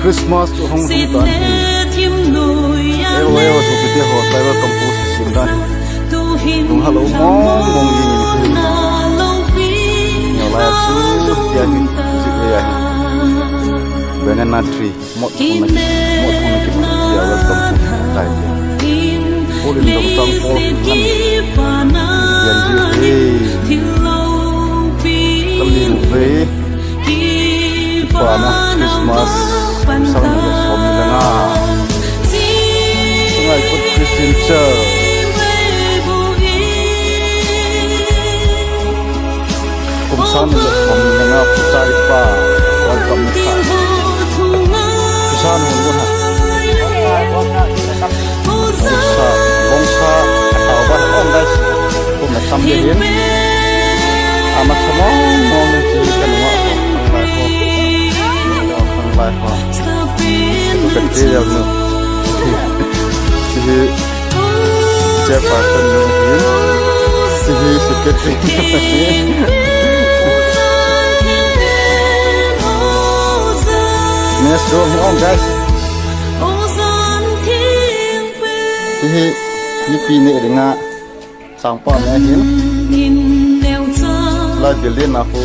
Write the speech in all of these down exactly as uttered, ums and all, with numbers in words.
Christmas chu hung lhung tan hi. Ero ero sopite ho, tribal compost sim dan. Lunghalou mong mong jing in. Neo lai chu tia hi, jik le ya hi. Banana tree, mot thum na ki, mot thum na ki, tia welcome to tai tia. Pol in dong tang pol kan. Yan ji hi. Kali mu ve. Kipana Christmas kum sang ni le som ni le nga. Sangaikot Christian Church. Kum sang ni le som ni le nga, puchai pa. Welcome ni kha. Pusan hon hon ha. Bongsa, bongsa, atao ba, oh, guys. Kum na sam dia hin. Ama sa mong mong ni chi ka nunga ko. Khang lai ko. Khang lai ko. Ko ka ti ya nu. Chi hi chairperson nu hin. Chi hi secretary. Next door, oh, guys. Hihi, mipi neh dinga, sangpa neh hin. Lai building na khu,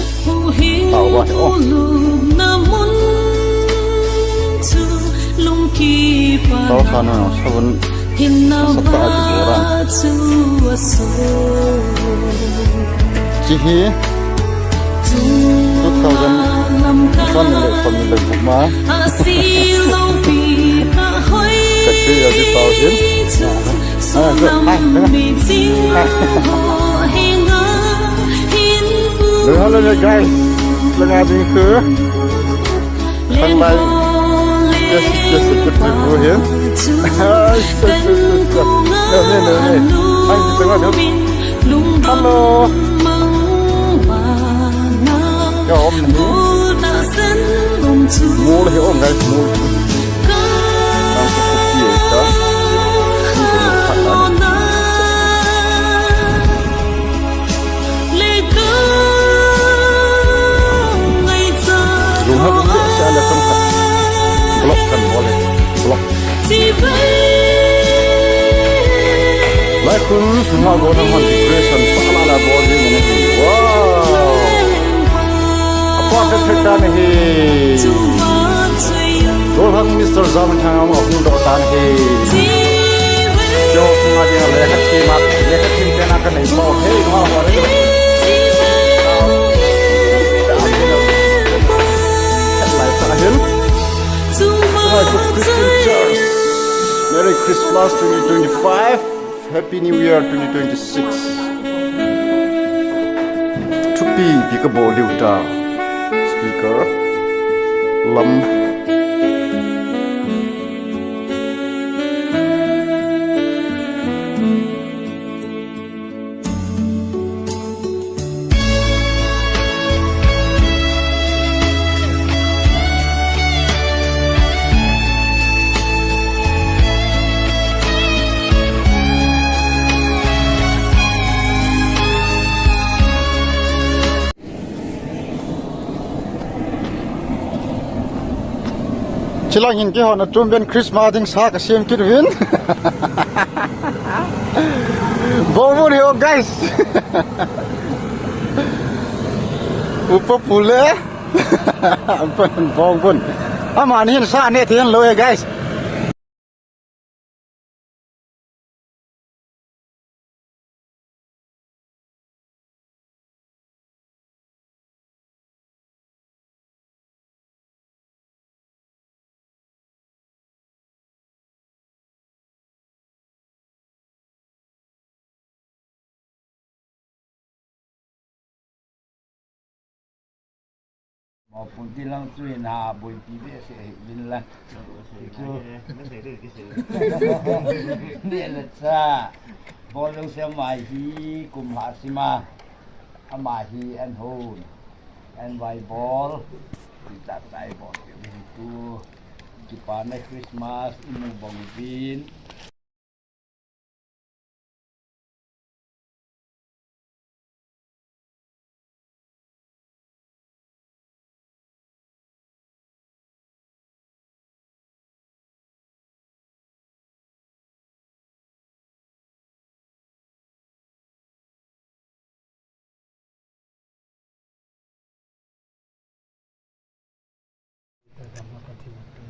tao ba hi, oh. Tao sa na, sabun, sa ta a ji boran. Chi hi, two thousand one le som ni le gup ma. Ka ti a ji tao hin. Ah, ah, ah, ah. Hello, guys. Langa ding khu. Khang lai. Yes, yes, yes, yes, yes, yes. Ai, yes, yes, yes, yes. No, no, no, no. Ai, ni tengah tu. Hello. Ya, om ni. Mol hi om, guys, mol. Ang kukupi ita. Ini kena tak ada. Lung ha, lung ha, siya na tong ha. Block kan bol e. Block. Lai khun, ma go na hon decoration pa la la bol e ne. Wow. Apa te te ta ne hi. Golhang Mister Zaman thang ma hung do ta ne hi. Yo, ma dia le ka chi ma, le ka chi te na ka nei bol. Hey, ma wa re. Lai ta hin. Christian Church. Merry Christmas twenty twenty-five. Happy New Year twenty twenty-six. Thupi pi ka bol diu ta. Speaker. Lam. Chilang in kihon a tum ben Christmas ding sa ka siam kit uvin. Bong bun hi o, guys. Upa pule. Bong bun. Amani hin sa ne thian lo e, guys. Mopun ti lang chu in ha boipi behseh hi in lang. Chu. Neh le chah. Bol lou se mai hi kum ha sima. Ama hi an hon. An vai bol. Ti ta tai bol. Ti tu. Kipana Christmas imu bong vin. Dam a ka thei pe.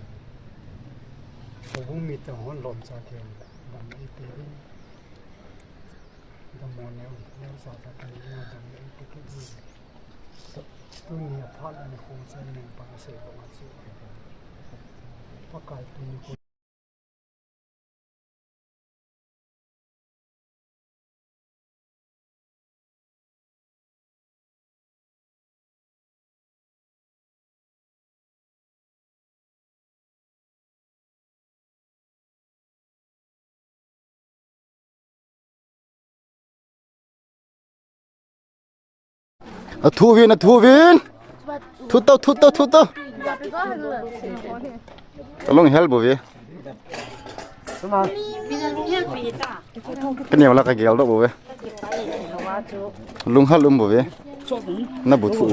Houbung mite hon lom cha ke dam ei pe. Dam mo neo, neo sa ta ka ni na dam ei pe ke ji. Tuni a phat ni ko cha ni pa se ba ma se. Pakai tuni ko A thu vin, a thu vin. Thu tau, thu tau, thu tau. Ka lunghel bou ve. Ka neo la ka gel doh bou ve. Lunghel um bou ve. Na bu thu.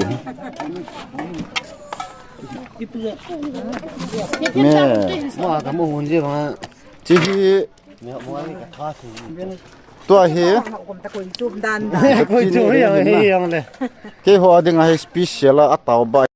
Me. Mo ka mo hun je ma. Chi hi. Tua hi. Koi chu yang hi yang le. Keiho a dinga hi special a, a tao ba.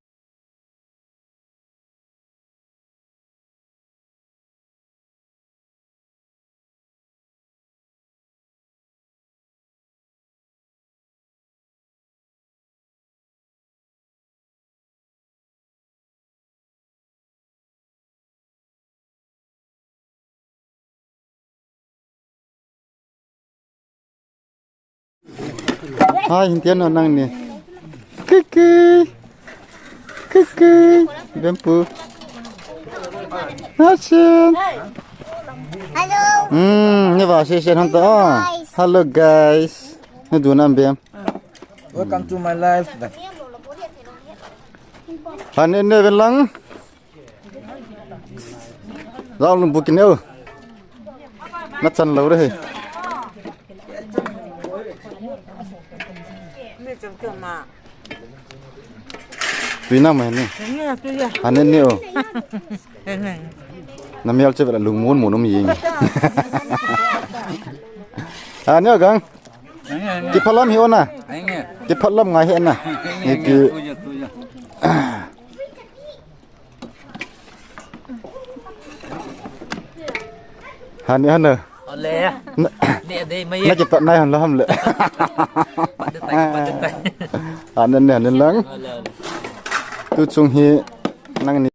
Hai, hin tian no nang ni. Kiki. Kiki. Bempu. Asin. Hello. Hmm, ni va si sen han ta. Hello, guys. Hello, guys. Ni du nam bem. Welcome to my life. Han ne ne ven lang. Zau lung bukin eu. Na chan lo re he. Tui na mai ni. Ane ni o. Na mial che vela lung mun mun um ying. Ane o gang. Kiphalam hi ona. Kiphalam ngai he na. Ni pi. Hani hana. Ole. Na, ne dei mai. Na kipat nai han la ham le. Pat de tai, pat de tai. Anan ne anan lang. Ole, ole. Tu chung hi nang ni.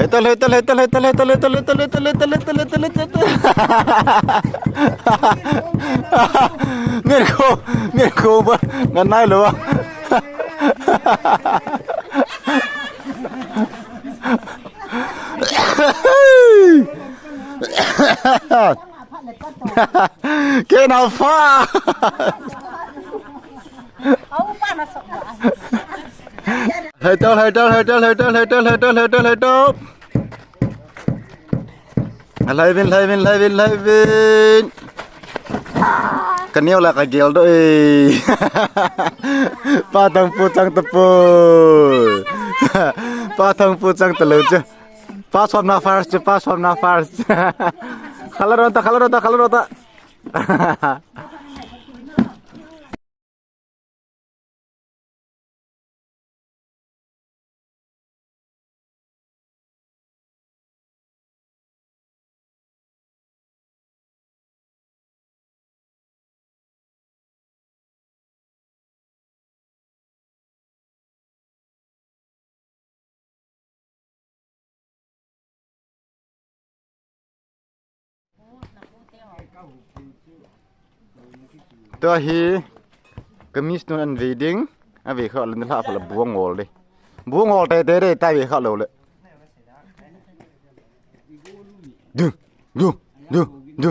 Hetal, hetal, hetal. Mirko, mirko ba, nganai lo ba. Kei na fa. Hetal, hetal, hetal. Laivin, laivin, laivin, laivin. Ka neo la ka gel doh e. Pa thang pu chang ta pu. Pa thang pu chang ta lo che. Pa som na first, pa som na first. Khala ron ta, khala ron ta, khala ron ta. Tua hi, ka miss nun an ve ding, a ve kha le ni la pha la bu ngol de. Bu ngol te te de ta ve kha lo le. Du, du, du, du.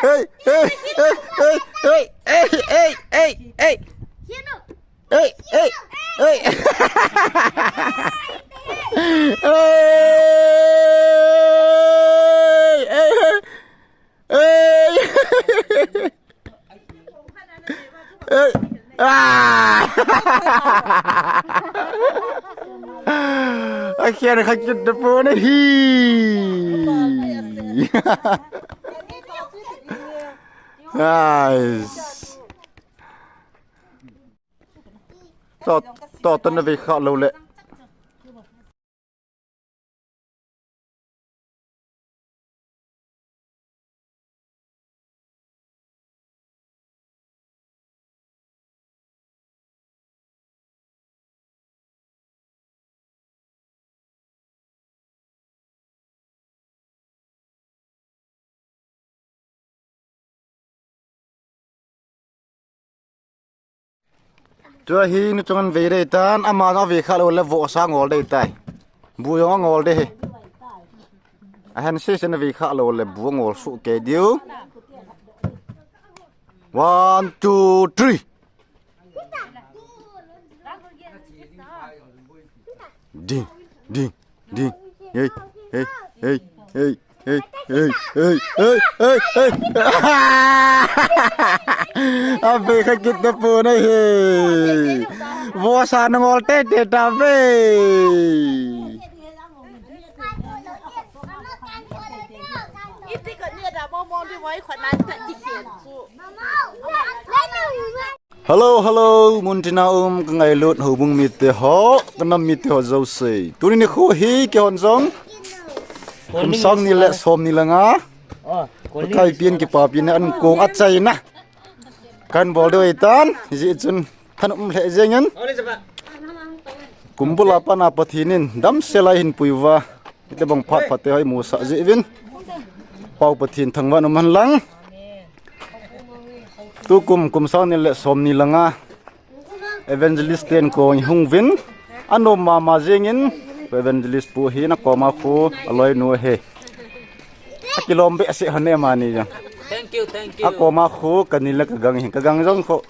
Ei, ei, ei, ei, ei, ei, ei, ei. Ei, ei, ei. Ei, ei, ei. Ei. Ah! Akhen kha kit tapon ahi. Nice. To, to, to na vei kha lou le. Tua hi nu chungan vei dei tan, ama jong vei kha lou le vohsa ngol dei tai. Bu jong angol dei hi. Ahin sesen vei kha lou le bu angol suh kei diu. One, two, three. Ding, ding, ding. Hey, hey, hey, hey, hey, hey, hey, hey, hey. Ave kha kit tapon ahi. Vohsa na ngol tete ta ve. Hello, hello, muntina um, ka ngailut houbung mite ho, ka nam mite ho jouse. Tuni nikho hi keihon jong kum sang ni le som ni le nga, ka kaipi in kipapi in ankong achaina kahin bol diu ahitan, hijeh chun thanop lheh jengin. Kum bul a pat a Pathen in damsel a eihin pui uva, hitobang phat pha te ho imusah jeh uvin, Pau Pathen thangvah in um hen lang. Tukum kum sang ni le som ni le nga, evangelist ten kong ihung uvin, anom mama jengin, evangelist pu hi na koma khu aloinu ahi. Akilom behseh hon e amani jong. Thank you, thank you. Akoma khu kani le kagang hi, kagang jong khu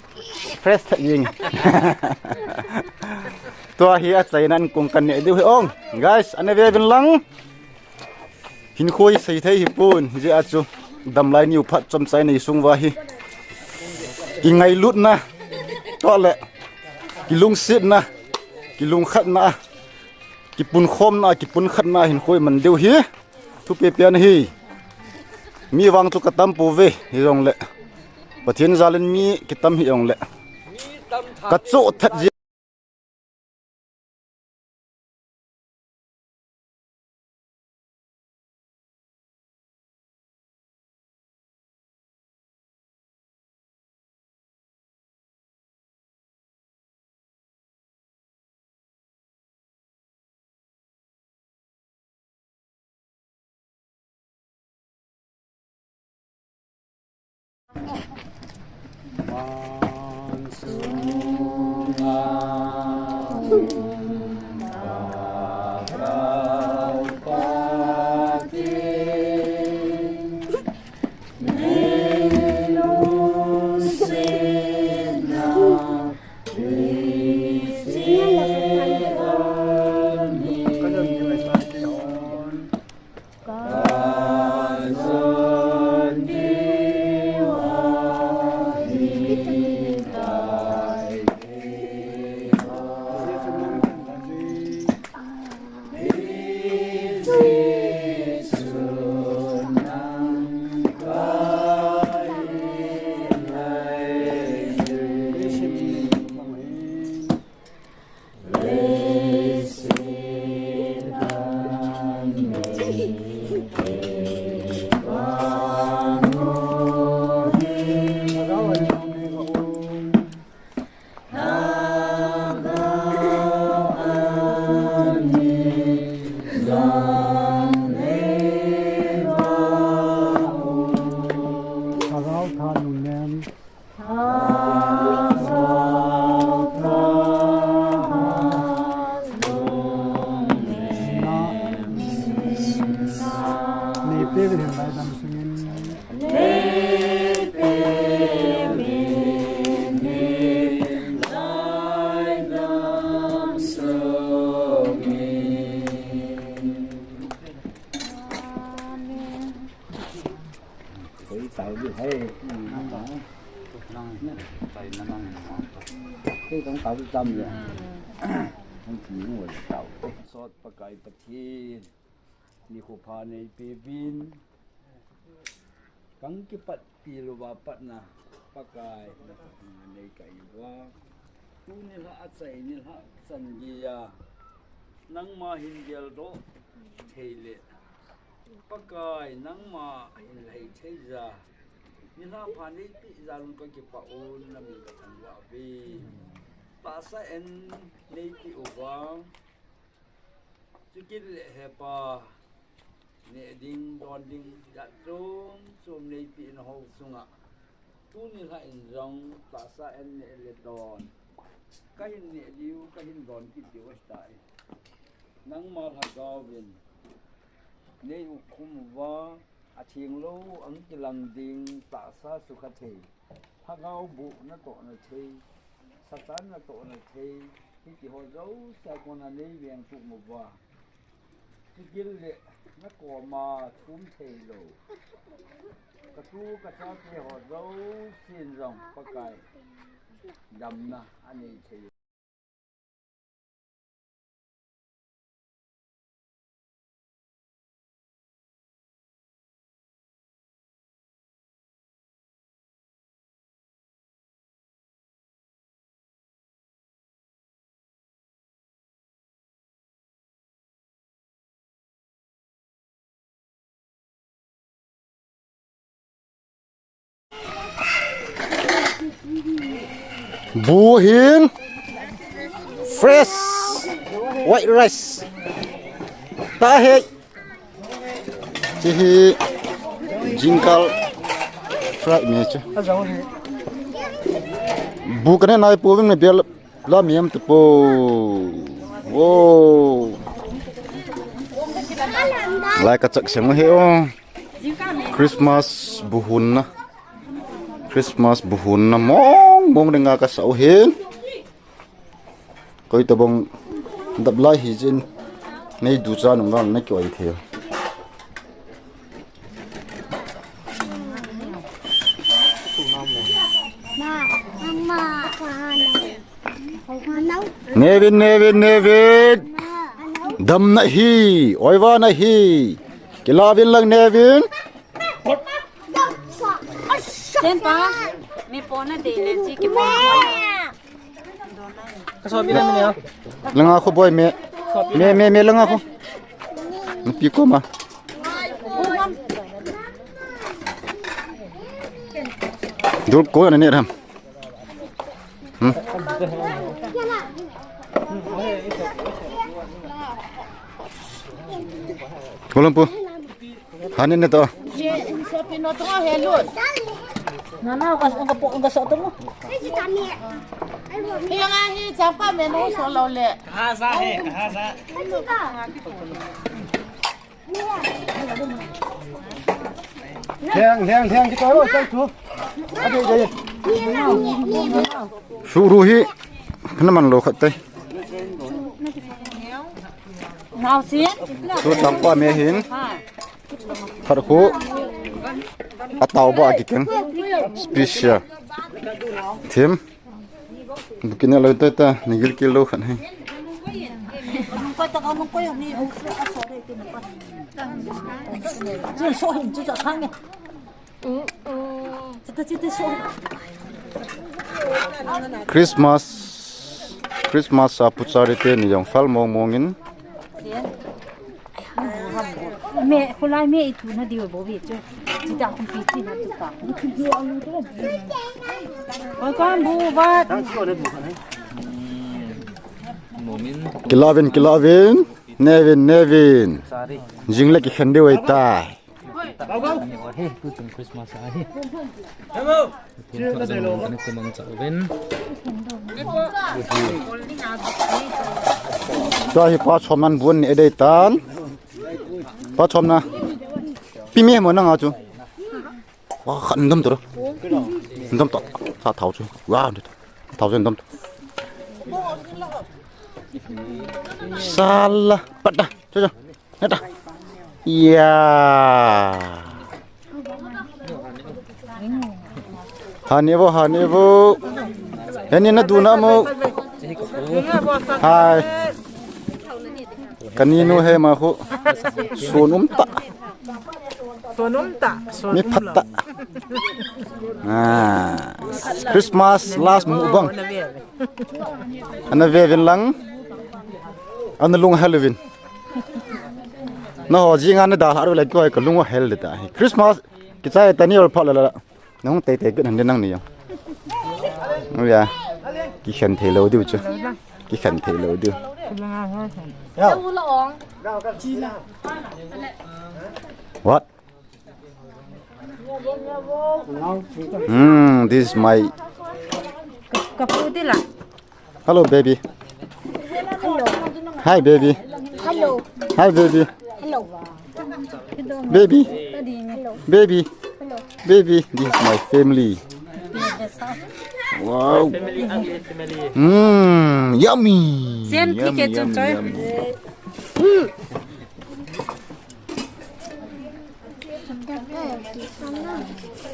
fresh tah jeng. Tua hi achaina ankong kaneh diu hi ong. Guys, ana ve uvin lang. Hinkho hi seithei hipon, hijeh a chu damlai niu phat chomcha inei sung uva hi, kingailutna, tua le kilungsetna, kilungkhatna, kipunkhomna, kipunkhatna hinkho iman diu hi thupi pen ahi. Mi vang chu katam pouve, hijongle Pathen jal in mi kitam hijongle kachoh that jeh Kei tau di hai. Kei tong tau di tam le. Hong ki ngu le tau. Sot Pakai Pathen, nikho pha neipeuvin. Kang kipat pi louva patna Pakai, na nei kahiuva. Tuni lha achai ni lha chan geiya nangma hin geldoh thei le Pakai, nangma hin lhai thei ja, nilhah pha neipeh jal un kakipah un, namin kathangvah uve. Tahsa en neipeh uva, chukit le hepa, neh ding, don ding, jat chom chom neipeh in hou chunga. Tuni lha in jong tahsa en neh le don kahin neh diu, kahin don kit diu ahitai. Nangma lhagao vin nei ukkhum uva, atheng lou ang kilang ding tahsa sukha thei, lhagao boh natohna thei, Satan natohna thei, hitiho jouse a kona nei veng tup uva. Chukit le nakoma thum thei lou katu kachate ho jousen jong Pakai damna anei thei. Bu hin fresh white rice. Tahe. Hiche hi jingkal fry me chu. Bu kaneh nai pouvin, mi bel la mihem tapou. Wow. Lai kachak seng u hi o. Christmas bu hunna. Christmas bu hunna mong mong dinga kasah u hin. Koi tabang dap lai hijeh in, nei ducha nung vang na kioi thei. Nevin, Nevin, Nevin. Damna hi, oiva na hi. Kilavin lang Nevin. Chen pa, mi pona de le chi ki pa. Ka so bi na mi ne. Langa kho boy me. Me, me, me langa kho. Nupi koma. Dul ko na ne ram. Hmm. Kolompu. Hanin ne to. Nana, ka, ka po, ka so to mo. Hi nga hi, chapa me no so lo le. Kaha sa he, kaha sa. Leng, leng, leng, kita lo, kita tu. Ade, ade. Suru hi, kana man lo khat tai. Nau si. Tu chapa me hin. Phat khu atao ba kikeng. Special. Thim. Bukina lo ta ta, nigil kilo khan hai. Christmas, Christmas a puchari te ni jong fal mong mong in. Me, khulai me itu na diu bo bi chu. Chita kumpi chi na tu pa. Oi, kon bu ba. Kilavin, kilavin. Nevin, Nevin. Jing le kikhen diu ahi tai. Hello. Tua hi pa chom nan bun ni dei tan. Pa chom na. Pi mi mo na nga chu. Wa khan dam tu. Dam tu. Sa thau chu. Wa dam tu. Thau chu dam tu. Sala. Pat da. Chu chu. Nata. Ya. Hanevo, hanevo. Heni na duna mo. Hai. Kaninu he ma khu. Sunum ta. Sunum ta. Mi phat ta. Ah. Christmas last mukbang. Ana ve vin lang. Ana lung hal vin. Na ho jinga na dalha ru le koi ka lung hel de ta. Christmas kichai ta ni ol pha la la. Nahung tei tei kit han de nang ni jong. Oya. Kikhen thei lou diu chu. Kikhen thei lou diu. What? Hmm, this is my Kapu dila. Hello, baby. Hello. Hi, baby. Hello. Hi, baby. Hello. Baby. Hello. Baby. Hello. Baby, this is my family. Wow. Mm, yummy. Same Yummy, ticket, yummy, Choi. Yummy.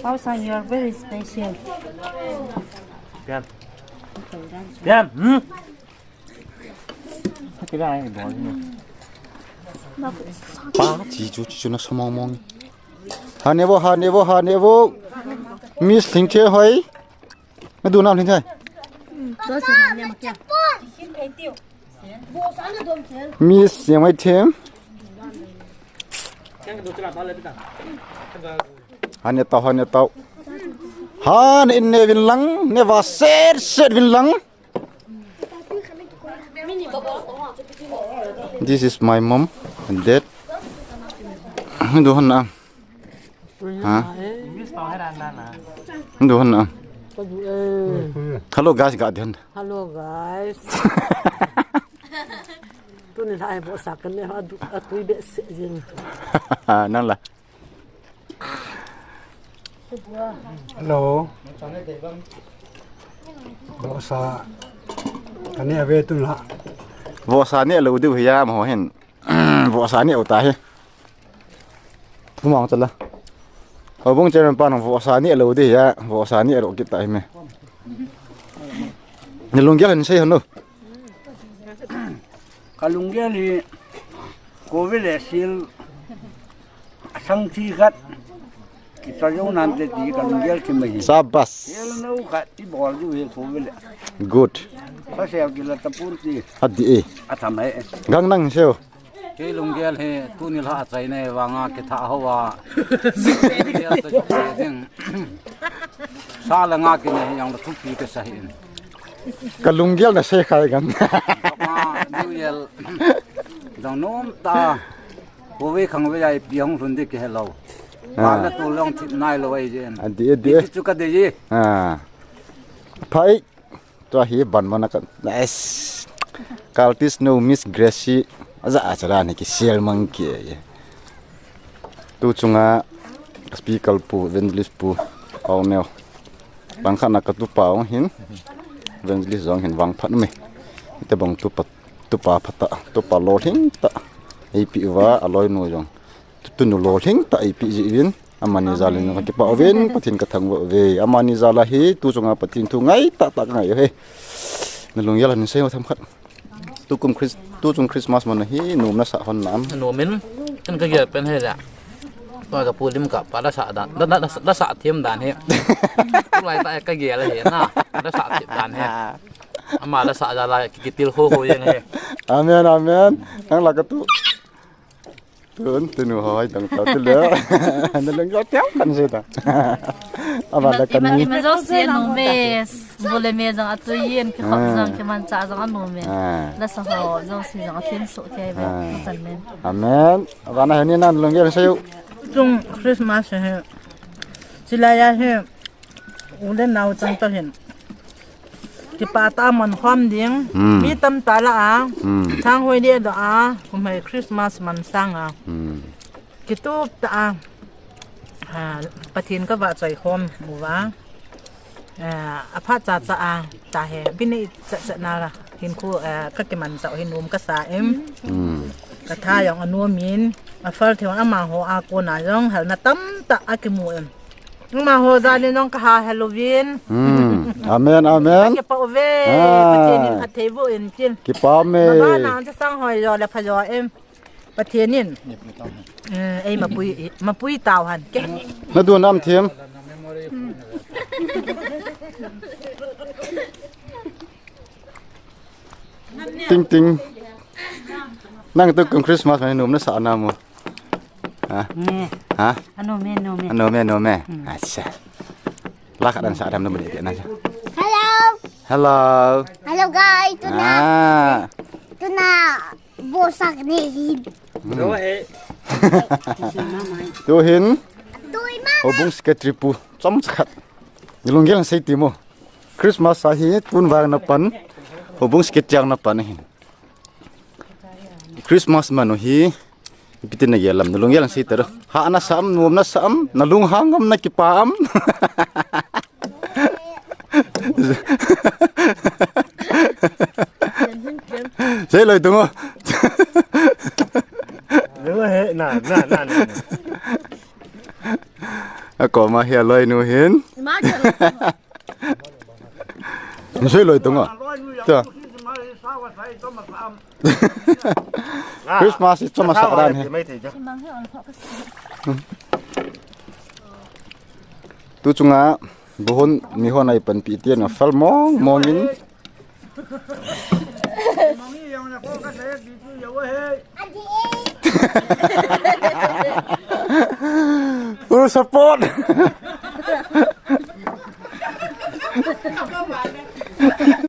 Paosan, you are very special. Pian. Pian. Hmm. Pa, chi chu, chi chu na sa mong mong. Hanevo, hanevo, hanevo. Miss Lhingthe hoi. Na du nam Lhingthe. Miss Siamai Them. Hane tau, hane tau. Ha, ne in ne vin lang, ne va set set vin lang. This is my mom and dad. Hindu han na. Ha? Hindu han na. Hello guys, ga dihan. Hello guys. Tuni lai bo sa kan ne ha du atui be se jin. Nang la. Hello. Vohsa. Kani ave tun la. Vohsa ne lo diu hi ya mo hin. Vohsa ne uta hi. Kumang chala. Houbung chairman pa nang vohsa ne lo di ya. Vohsa ne lo kita hi me. Ni lunggel hin sei hanu. Ka lunggel hi Covid le sil asang thi khat. Kicha jou nante ti ka lunggel thi mai. Sabas. Sil no khat ti bol ju he Covid le. Good. Ka sel kila tapun ti. Adi e. Atham e. Gang nang seo. Kei lunggel hi tuni la achai nei vanga kitha ho a. Lunggel ta jok ding. Sa la nga kine yang la thupi ka sa hi. Ka lunggel na sei khai gam. Ka New Year. Jong nom ta. Ko ve khang ve ai pi hong lhun de ke hello. Ah. Ba la tu long thip nai lo ai jen. A di, a di. Ki chu ka de ye. Ah. Phai. Tua hi ban mana kan. Nice. Kaltis no Miss Gracie. Aja aja ni ki sel mang ki. Tu chunga speaker pu, evangelist pu, au neo. Bang khat na ka tupa ong hin. Evangelist jong hin vang phat me. Ite bang tupa, tupa phata, tupa lolhing ta. Eipi uva, aloi nu jong. Tu, tunu lolhing ta, eipi ji uvin. Amani jal in ka kipah uvin, Pathen ka thangvah uve. Amani jal a hi, tu chunga Pathen thu ngai tah tah ka ngai u hi. Na lunggel a hin sei u themkhat. Tukum Chris-, tuchung Christmas man hi, nom na sa hon nam. Nom in, kan ka gel pen hi la. Tua ka pu lim ka pa la sa dan, la, la, la, la sa thiem dan hi. Tulai ta ka gel hi na, la sa thiem dan hi. Ama la sa jal a ki, kitil ho ho jeng hi. Amen, amen. Nang la ka tu. Tun, tunu ho hai dang tau tu le. Na lunggel tiam kan sei ta. Aba la kan ni. Ima, ima jong si a nom e. Bole me jong atui in, kikhop jong, kimanchah jong anom e. Ah. La sa ho jong si jong athem soh thei ve. Ah. Chan men. Amen. Aba na hin na lunggel sei u. Chung Christmas hi. Silai a hi. U le nao chang ta hin. Kipa ta man khom ding. Hmm. Mi tam ta la a. Hmm. Thang hoi dia da a. Kum hai Christmas man sang a. Hmm. Kitup ta a. Ha, Pathen ka vahchoi khom uva. Eh, aphat cha cha a. Ta he. Bini cha cha na la. Hin khu, eh, ka kimanchah hin um ka sa em. Hmm. Ka tha jong anom in. Afal thei ama ho a kona jong hal na tam ta a kimu em. Amaho jal in jong ka ha Halloween. Hmm. Amen, amen. Ka kipah uve. Ah. Pathen in phatthei boh in tin. Kipah me. Mabana cha sang hoi jo le pha jo em. Pathen in. Eh, ei mapui, mapui tau han. Ke. Na du nam thiem. Ting ting. Nang tukum Christmas man nom na sa nam mo. Ha? Nge. Ha? Anom e, nom e. Anom e, nom e. Hmm. Acha. La khat dan sa dam na bole dia na. Hello. Hello. Hello guys, tuna. Ah. Tuna bosak ni hin. Hmm. Tu hin. Tui ma. Houbung secretary pu. Chom khat. Ni lunggel sei ti mo. Christmas a hi tun vang na pan. Houbung secretary na pan hin. Christmas man u hi, ipi tin na gel lam, na lunggel sei ta ro. Ha na sa am, nom na sa am, na lunghang am, na kipah am. Sei loi tung o. Lu he, na, na, na, na. Ako ma hi aloi nu hin. Ima gel. Sei loi tung o. Tua. Christmas hi chom a sa dan hi. Tu chunga bu hon mi hon ai panpi ti na fel mong mong in. Full support.